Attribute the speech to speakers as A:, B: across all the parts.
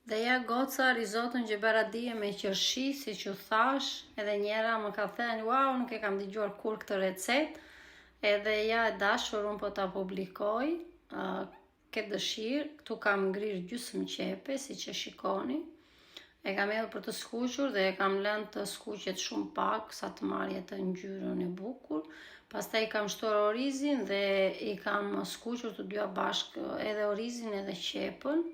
A: Dhe ja goca rizoton që bëra dje me qershi, siç ju thash, edhe njëra më ka thënë, wow, nuk e kam dëgjuar kurrë këtë recetë, edhe ja e dashur unë po ta publikoj, uh, ke dëshirë, këtu kam ngrirë gjysmë qepe, siç e shikoni, e kam hedhur për të skuqur dhe e kam lënë të skuqet shumë pak, sa të marrë atë ngjyrën e bukur. Pastaj i kam shtuar orizin dhe i kam skuqur të dyja bashkë, edhe orizin edhe qepën.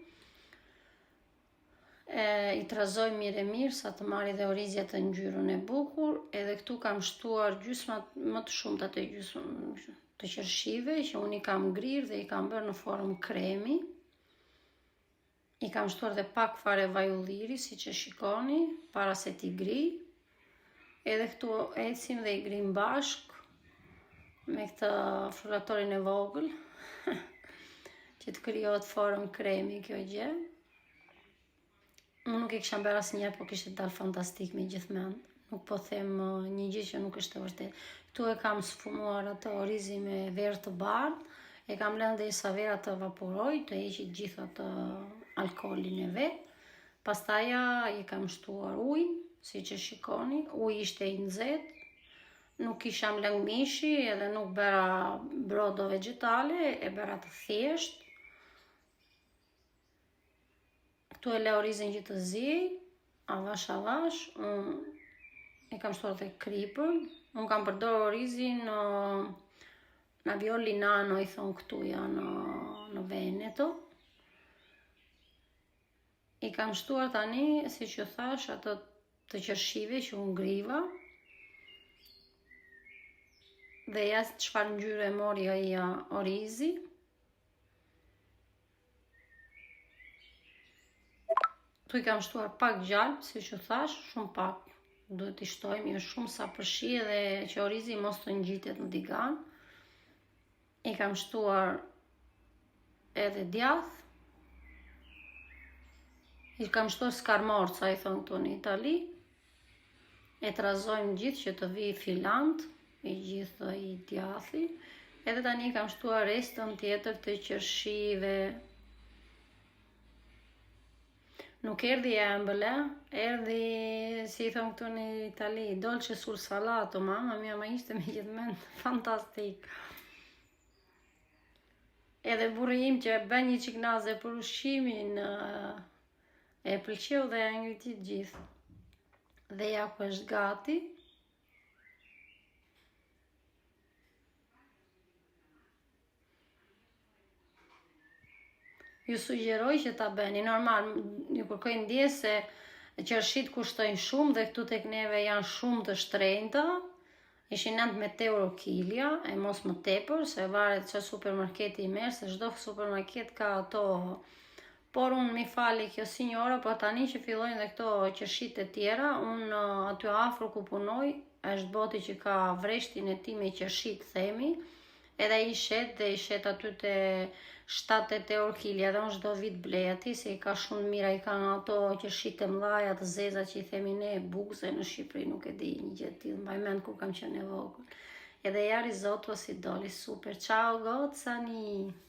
A: E, i trazoj mirë e mirë sa të marrë dhe orizi atë ngjyrën e bukur. Edhe këtu kam shtuar gjysmat më të shumta të gjysmë të qershive që unë i kam ngrirë dhe i kam bërë në formë kremi. I kam shtuar dhe pak fare vaj ulliri, siç e shikoni, para se t'i grij. Edhe këtu ecim dhe i grijmë bashkë me këtë frullatorin e vogël që të krijohet formë kremi kjo gjë. Unë nuk e kisha bërë asnjëherë, po kishte dalë fantastik me gjithë mend. Nuk po them uh, një gjë që nuk është e vërtetë. Këtu e kam sfumuar atë orizi me verë të bardhë, e kam lënë derisa vera të evaporojë, të heqë gjithë atë alkoolin e vet. Pastaj i kam shtuar ujin, siç e shikoni, uji ishte i nxehtë, nuk kisha lëng mishi edhe nuk bëra brodo vegetale, e bëra të thjeshtë. Këtu e le orizin që të zijë, avash avash, unë i kam shtuar dhe kripën, unë kam përdorur orizin në Navioli Nano i thonë këtu janë në Veneto. I kam shtuar tani, siç ju thash, ato të qershive që unë griva. Dhe ja çfarë ngjyre mori ai orizi. Këtu i kam shtuar pak gjalpë, siç ju thash, shumë pak. Duhet t'i shtojmë jo shumë sa për shije dhe që orizi mos të ngjitet në tigan. I kam shtuar edhe djath. I kam shtuar skarmorca, i thonë këtu në Itali. E trazojmë gjithë që të vijë filant, i gjithë ai djathi. Edhe tani i kam shtuar restën tjetër të qershive. Nuk erdhi e ëmbël, erdhi, si i thonë këtu në Itali, dolce sul salato, mamma mia, ma ishte me gjithë mend, fantastik. Edhe burri im që bën një çik naze për ushqimin, e pëlqeu dhe e ngriti të gjithë. Dhe ja ku është gati. Ju sugjeroj që ta bëni. Normal, ju kërkoj ndjesë se qershitë kushtojnë shumë dhe këtu tek neve janë shumë të shtrenjta. Ishin 19 euro kilja, e mos më tepër, se varet çfarë supermarketi i merr, se çdo supermarket ka ato Por unë m'i fali kjo sinjora, po tani që fillojnë dhe këto qershitë e tjera, unë uh, aty afër ku punoj, është boti që ka vreshtin e tij me qershitë themi, edhe i shet dhe i shet aty te 7-8 euro kilja dhe unë çdo vit blej aty se i ka shumë të mira, i kanë ato qershitë e mëdhaja të zeza që i themi ne bukze në Shqipëri, nuk e di një gjë të tillë, mbaj mend kur kam qenë e vogël. Edhe ja rizoto si doli super. Ciao gocani.